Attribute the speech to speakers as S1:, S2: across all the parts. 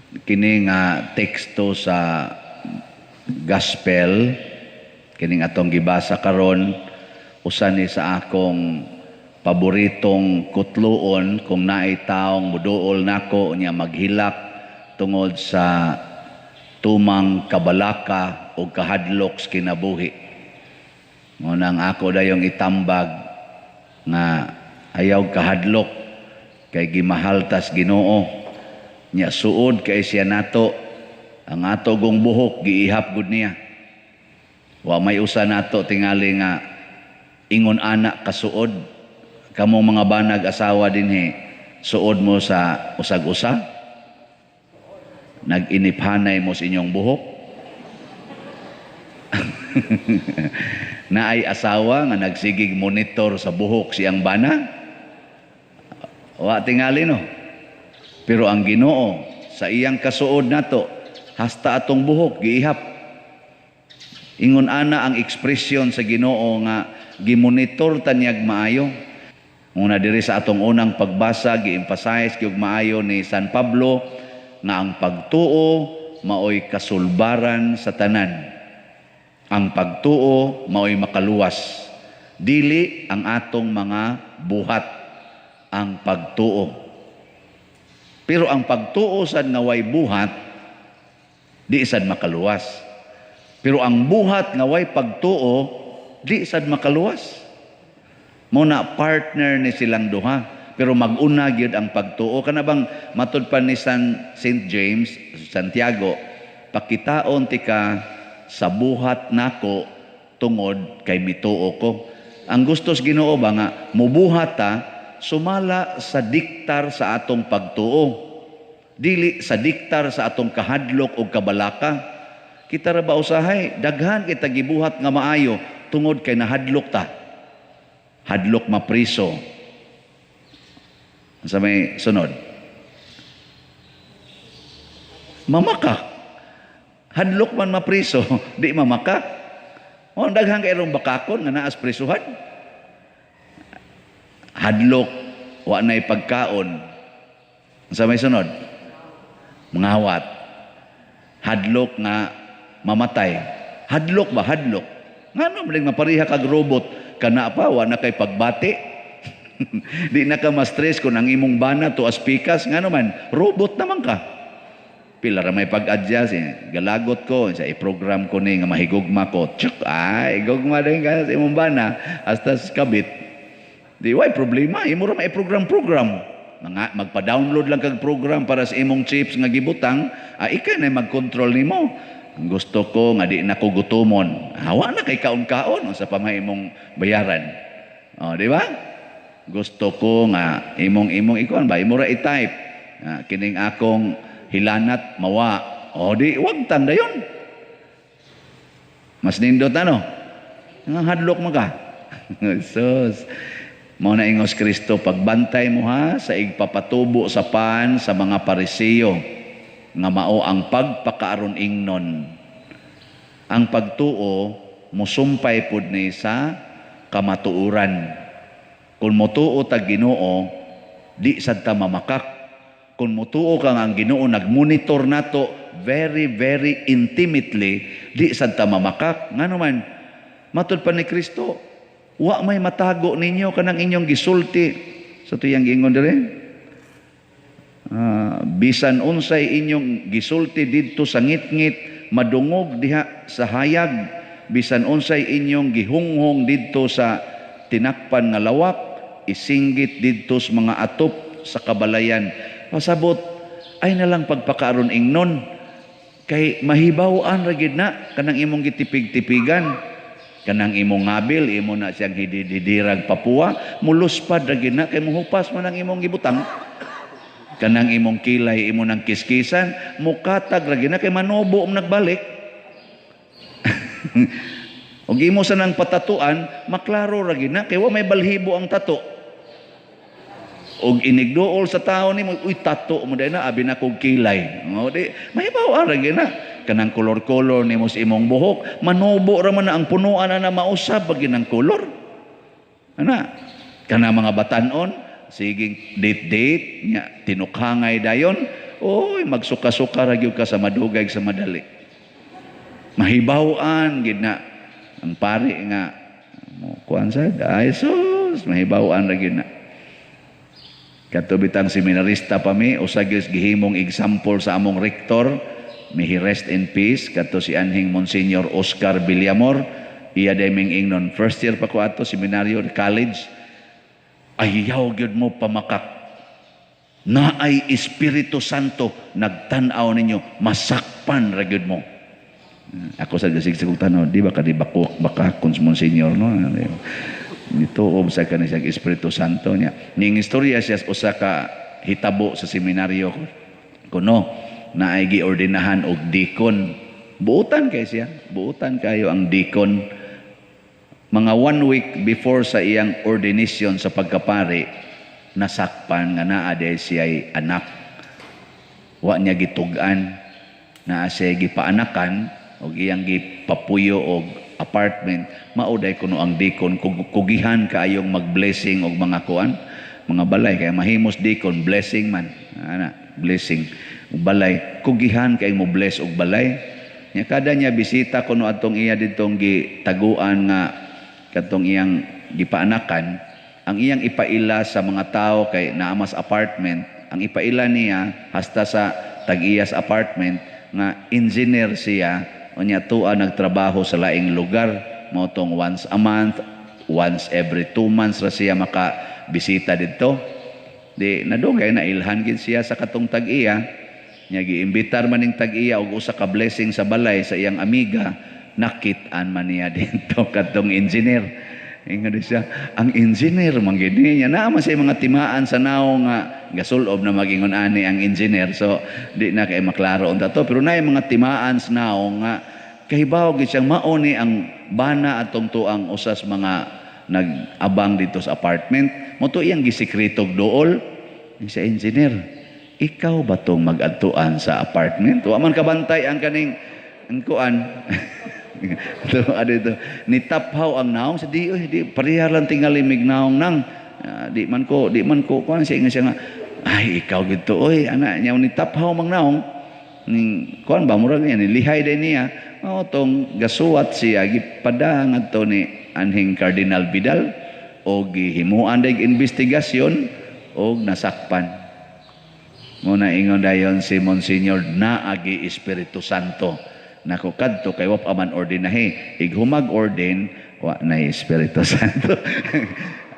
S1: Kini nga teksto sa Gospel, kining atong gibasa karon, usa ni sa akong paboritong kutluon kung naay taong muduol nako nya maghilak tungod sa tumang kabalaka o kahadlok sa kinabuhi. Mao nang ako dayong itambag nga ayaw kahadlok kay gimahal tas Ginoo. Nya suod kay siya nato, ang ato gong buhok giihap gud niya. Wa may usa nato tingali nga ingon ana kasuod. Kamong mga banag asawa dinhi, suod mo sa usag-usa? Nag-iniphanay mo sa inyong buhok? Naay asawa nga nagsigig monitor sa buhok siyang bana? Wa tingali, no? Pero ang Ginoo sa iyang kasuod nato, hasta atong buhok giihap. Ingon ana ang ekspresyon sa Ginoo nga gimonitor ta niyag maayo. Una diri sa atong unang pagbasa, gi-emphasize gyud maayo ni San Pablo nga ang pagtuo maoy kasulbaran sa tanan. Ang pagtuo maoy makaluwas. Dili ang atong mga buhat, ang pagtuo. Pero ang pagtuo sad nga way buhat, di sad makaluwas. Pero ang buhat nga way pagtuo, di sad makaluwas. Mao na partner ni silang duha. Pero mag-una gyud ang pagtuo. Kana bang matud pa ni Saint James, Santiago, pakitaon tika sa buhat nako tungod kay mituo ko. Ang gusto sa Ginoo ba nga mubuhat ta sumala sa diktar sa atong pagtuo. Dili sa diktar sa atong kahadlok o kabalaka. Kita ra ba usahay, daghan kita gibuhat nga maayo tungod kay nahadlok ta. Hadlok mapriso. Sa may sunod, mamakak. Hadlok man mapriso, di mamakak. O daghan kay rong bakakon nga naas prisuhan. Hadlok wa nay pagkaon. Sa may sunod, mangawat. Hadlok nga mamatay. Hadlok ba? Hadlok. Ngano man mapareha kag robot, kana pa wa na kay pagbati. Di na ka ma-stress kung ang imong bana tuas pikas, ngano man robot naman ka. Pila ra may pag-adjust eh. Galagot ko sa i-program ko ni nga mahigugma ko. Tsk, ay gugma din ka sa imong bana hasta sa kabit. Di way problema, imo ra mai-program-program. Mga magpa-download lang kag program para sa imong chips nga gibutang, ikaw na mag-control nimo. Ang gusto ko nga di na ko gutomon. Hawa na kay kaon-kaon unsa pa may imong bayaran. O, di ba? Gusto ko nga imong ikuan ba, imo ra i-type. Kining akong hilanat mawa. O di wag tan dayon. Mas nindot ano? Nga hadlok mo ka. Sus. Mao na ingos Kristo, pagbantay mo ha sa igpapatubo sa pan sa mga Pariseo nga mao ang pagpakaaron ingnon. Ang pagtuo musumpay pud ni sa kamatuoran. Kung motuo tag Ginoo, di sad ta mamakak. Kung motuo ka nga ang Ginoo nagmonitor nato very very intimately, di sad ta mamakak. Ngano man, matud pa ni Kristo, wa may matago ninyo kanang inyong gisulti sa tuyang giingon dire. Bisan unsay inyong gisulti didto sa ngitngit, madungog diha sa hayag. Bisan unsay inyong gihunghong didto sa tinakpan nga lawak, isinggit didto sa mga atop sa kabalayan. Pasabot ay nalang pagpakaaron ingnon kay mahibaw-an ra gid na kanang imong gitipig-tipigan, kanang imong ngabil, imo na siyang hididirag papuwa, muluspad ra gid na kay mohupas man ang imong gibutang. Kanang imong kilay, imo nang kiskisan, mukatag ra gid na kay manubo um nagbalik. Og imo sa nang patatuan, maklaro ra gid na kay wa may balhibo ang tato. Og inigduol sa tao nimo, uy, tato mo dai na, abi na kog kilay. O di mahibaw ra gid na. Kanang kolor-kolor nimo sa imong buhok, manubo ra man na ang punuan na, na mausab ba gid ang kolor. Ana, kanang mga batan-on, Siging date-date nya, tinukhangay dayon. Oy, magsuka-suka ra gyud ka sa madugay, sa madali. Mahibaw-an gid na ang pari nga mo kuan sa, ay sus, mahibaw-an ra gyud na. Kato bitang seminarista pa mi, usa gyud gihimong example sa among rector, may he rest in peace, kato si anhing Monsignor Oscar Villamor. Iya day ming ingnon, first year pa ko ato seminaryo, college, "Ayaw gyud mo pamakak. Naay Espiritu Santo nagtan-aw ninyo, masakpan ra gyud mo." Ako sa gasig sa kong tanaw, di ba ka di bako baka kun Monsignor, no? Nituob sa kani siyang Espiritu Santo niya. Ning istorya siya usa ka hitabo sa seminaryo kuno na ay giordinahan og deacon. Buutan kay siya, buutan kayo ang deacon. Mga one week before sa iyang ordination sa pagkapari, nasakpan nga naa diay siya'y anak. Wa niya gitug-an, naa siya gipaanakan og iyang gipapuyo og apartment. Mao day kuno ang deacon, kugihan kaayong mag-blessing og mga kuan, mga balay, kay mahimos deacon, blessing man ana, blessing og balay, kugihan kay mo bless og balay nya. Kada niya bisita kuno atong iya ditong gitaguan nga katong iyang gipaanakan, ang iyang ipaila sa mga tao, kay naamas apartment, ang ipaila niya hasta sa tag-iyas apartment nga engineer siya, unya tuwa nagtrabaho sa laing lugar, mao tong once a month, once every 2 months ra siya maka bisita didto. Di nadugay na ilhan gid siya sa katong tag-iya nya. Giimbitar man ning tag-iya og usa ka blessing sa balay sa iyang amiga. Nakit-an man niya didto katong engineer. Ingon siya, ang engineer man gid niya. Naa man siya mga timaan sa naong nga gasulob na magingon ani ang engineer. So di na kay maklaro unta to, pero naay mga timaan sa naong nga kahibaw gid siyang mao ni ang bana atong tuang usas mga nag-abang dito sa apartment. Mao to iyang gisikretog dool. Yung sa engineer, "Ikaw ba tong mag-adtuan sa apartment?" Wa man kabantay ang kaning ang kuan. Ito, ano ito. Ni taphaw ang naong sa di, oy, di pareha lang tingali mig naong nang. Ah, di man ko kuan siya, ingon siya nga, "Ay, ikaw gito oy," ana niya, ni taphaw mang naong. Ning kuan ba, murag niya ni lihay din niya. Oh, tong gasuwat siya, gipada ngadto ni anhing Cardinal Vidal o gihimuan dag investigasyon og nasakpan. Muna ingon dayon si Monsignor, "Naagi Espiritu Santo." Nako, kadto kay wa pa man ordinahe. Ighumag ordain, wa na Espiritu Santo.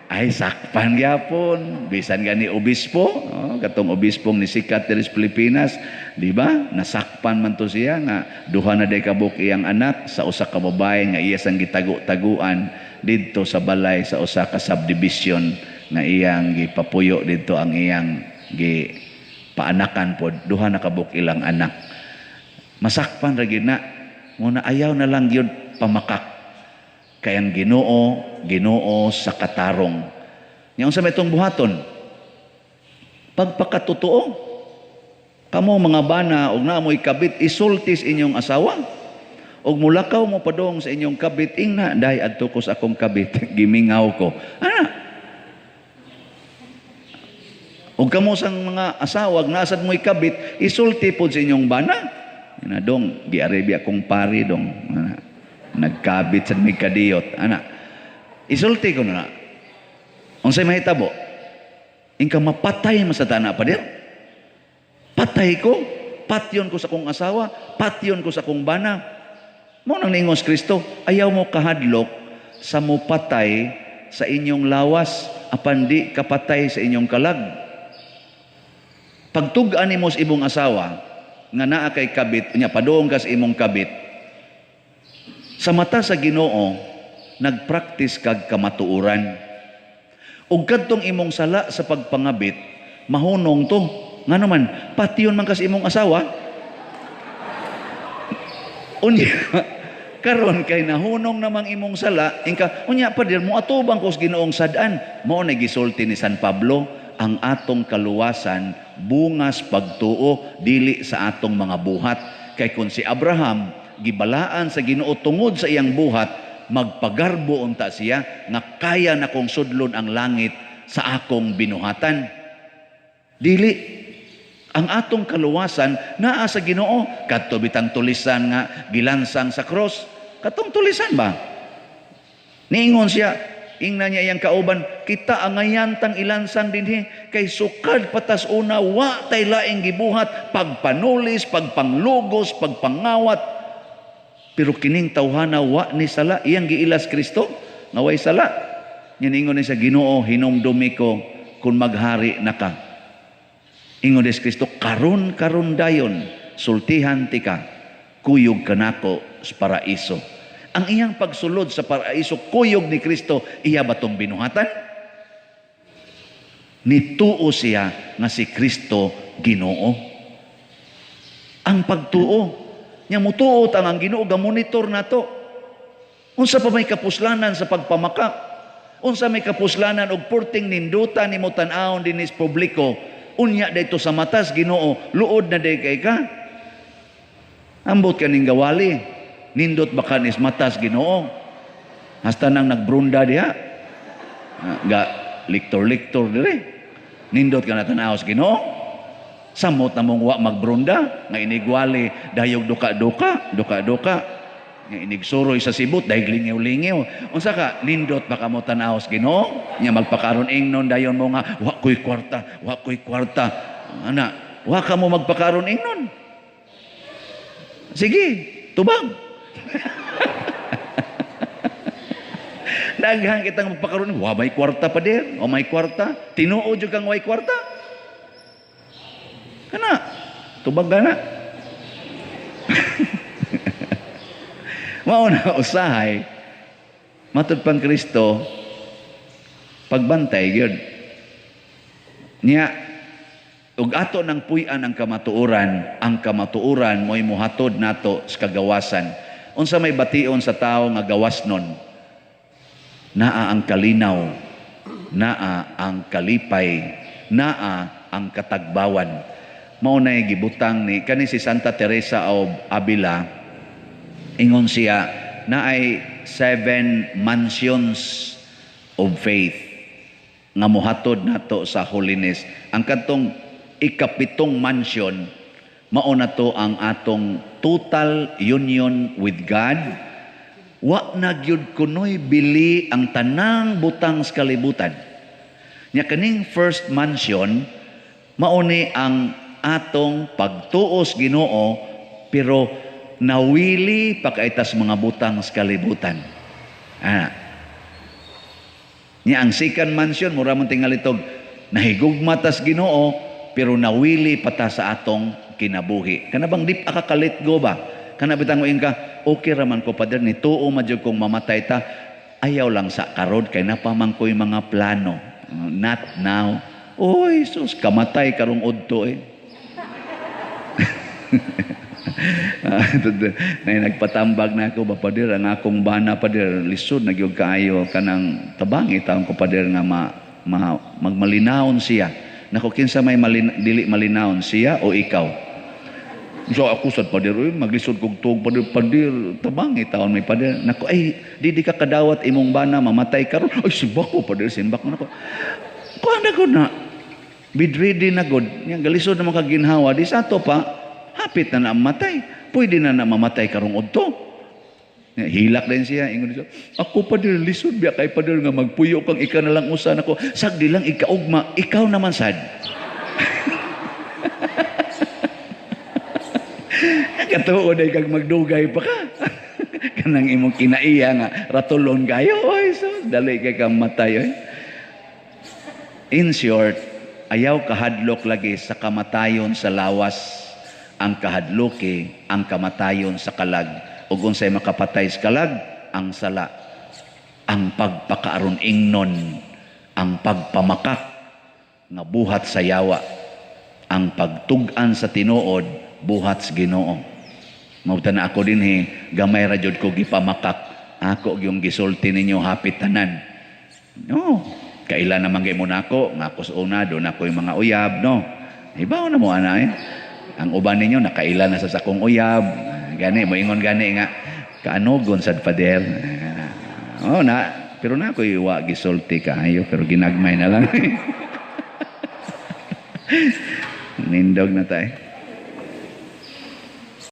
S1: Ay, sakpan gyapon. Bisan gani obispo, oh, katong obispong ni sikat diri sa Pilipinas, di ba? Nasakpan man to siya nga duha na day kabuk iyang anak sa usa ka babae nga iya sang gitago-taguan didto sa balay sa usa ka subdivision nga iyang gipapuyo didto ang iyang gi paanakan pod, duha na kabuk ilang anak. Masakpan ra gyud na. Muna ayaw na lang gyud pamakak. Kay ang Ginoo, Ginoo sa katarong. Nya unsa may itong buhaton? Pagpakatotoo. Kamo mga bana og naa mo'y kabit, isulti sa inyong asawa. Og mulakaw mo padong sa inyong kabit, ingna, "Day, adto ko sa akong kabit, gimingaw ko." Ana. Og kamo sang mga asawa, nasad mo'y kabit, isulti pod sa inyong bana. Na dong, giarebi akong pari dong. Ana. Nagkabit sa may kadiyot. Ana. Isulti ko na. Unsay mahitabo? Ingka mapatay man sa tana, pader. Patay ko. Patyon ko sa akong asawa. Patyon ko sa akong bana. Mo nang niingos Kristo, ayaw mo kahadlok sa mupatay sa inyong lawas, apan di kapatay sa inyong kalag. Pagtug-an nimo sa imong asawa nga naa kay kabit, nya padung ka sa imong kabit, sa mata sa Ginoo, nagpraktis kag kamatuoran. Ug kadtong imong sala sa pagpangabit, mahunong to. Ngano man, patyon man ka sa imong asawa. Unya, karon kay nahunong namang imong sala, ingka, "Unya pader, mo atubang ko sa Ginoong sad-an." Mao na gisulti ni San Pablo, ang atong kaluwasan bungas pagtuo, dili sa atong mga buhat. Kay kung si Abraham gibalaan sa Ginoo tungod sa iyang buhat, magpagarbo unta siya nga kaya na kong sudlon ang langit sa akong binuhatan. Dili. Ang atong kaluwasan naa sa Ginoo. Kadto bitang tulisan nga gilansang sa cross. Katong tulisan ba? Niingon siya, ingna niya iyang kauban, "Kita angayan tang ilansang dinhi kay sukad patas una wa tay laing gibuhat, pagpanulis, pagpanglugos, pagpangawat. Pero kining tawhana wa ni sala." Iyang giilas Kristo nga way sala. Nya niingon ni sa Ginoo, "Hinumdumi ko kung maghari na ka." Ingon ni Kristo, "Karon karon dayon, sultihan tika, kuyog kanako sa paraiso." Ang iyang pagsulod sa paraiso kuyog ni Kristo, iya ba tong binuhatan? Nituo siya nga si Kristo Ginoo. Ang pagtuo, nya mutuo ta ang Ginoo gamonitor nato. Unsa pa may kapuslanan sa pagpamakak? Unsa may kapuslanan og porting ninduta nimo tan-awon dinis publiko? Unya dito sa matas Ginoo, luod na day kay ka. Ambot kaning gawali. Nindot ba ka nis matas Ginoo? Hasta nang nagbrunda diha. Ga liktor-liktor dire. Nindot ka na tan-aw sa Ginoo. Samot na mong wa magbrunda nga inigwali dayog duka-duka, duka-duka. Nga inigsuroy sa sibot dahil lingiw-lingiw. Unsa ka nindot ba ka mo tan-aw sa Ginoo? Nya magpakaron ingnon dayon mo nga wa ko'y kwarta, wa ko'y kwarta. Ana, wa ka mo magpakaron ingnon. Sige, tubag. Daghan kitang magpakaroon, wa may kwarta pa dir, o may kwarta, tinuod jud kang way kwarta. Kana, tubag ka na. Mao na usahay, matud pang Kristo, pagbantay gyud. Nya, ug ato nang puy-an ang kamatuoran mo'y muhatod nato sa kagawasan. Unsa may bation sa tawo nga gawas nun? Naa ang kalinaw, naa ang kalipay, naa ang katagbawan. Mao nay gibutang ni kani si Santa Teresa of Avila. Ingon siya naay 7 mansions of faith nga mohatod nato sa holiness. Ang kadtong ikapitong mansion mao na to ang atong total union with God. Wa na gyud kunoy bili ang tanang butang sa kalibutan. Nya kaning first mansion mao ni ang atong pagtuos Ginoo, pero nawili pa kaitas mga butang sa kalibutan. Nya ang second mansion mura man tingali tog nahigugma tas Ginoo pero nawili pa ta sa atong kinabuhi. Kana bang di pa ka kalit go ba? Kana bitang moingon ka, okay ra man ko pader ni tuo man jud kung mamatay ta, ayaw lang sa karod kay napaman ko'y mga plano. Not now. Oy, sus, kamatay karong udto eh. Nay nagpatambag na ako ba pader ang akong bana pader lisod na gyud kaayo kanang tabangi taon ko pader nga magmalinawon siya. Nako kinsa may dili malinawon siya o ikaw? So ako sad pader, oy, maglisod kog tuog pader, pader tabangi taon may pader. Nako ay di ka kadawat imong bana mamatay karon. Ay simbak ko pader, simbak ko nako. Kuan na gud na. Bedridden na gud. Nya galisod na makaginhawa di sa ato pa hapit na mamatay. Pwede na na mamatay karong udto. Hilak din siya. Ingon siya, ako pader lisod biya kay pader nga magpuyo kang ika na lang usa nako. Sagdi lang ikaugma, ikaw naman sad. Katuo day kag magdugay pa ka. Kanang imong kinaiya nga ratulon kayo. Oy, so dali kay kang matay oy. In short, ayaw kahadlok lagi sa kamatayon sa lawas. Ang kahadloki, ang kamatayon sa kalag. Ug unsay makapatay sa kalag? Ang sala. Ang pagpakaaron ingnon, ang pagpamakak nga buhat sa yawa, ang pagtug-an sa tinuod buhat sa Ginoo. Mauta na ako dinhi, gamay ra jud ko gipamakak. Ako gyung gisulti ninyo hapit tanan. No, kaila naman kay mo nako, nga ako sa una do na ko'y mga uyab, no. Ibaw na mo ana eh. Ang uban ninyo nakaila na sa sakong uyab. Gani moingon gani nga kaanogon sad pader. Oh na Pero na ako'y wa gisulti kaayo, pero ginagmay na lang. Nindog na tayo.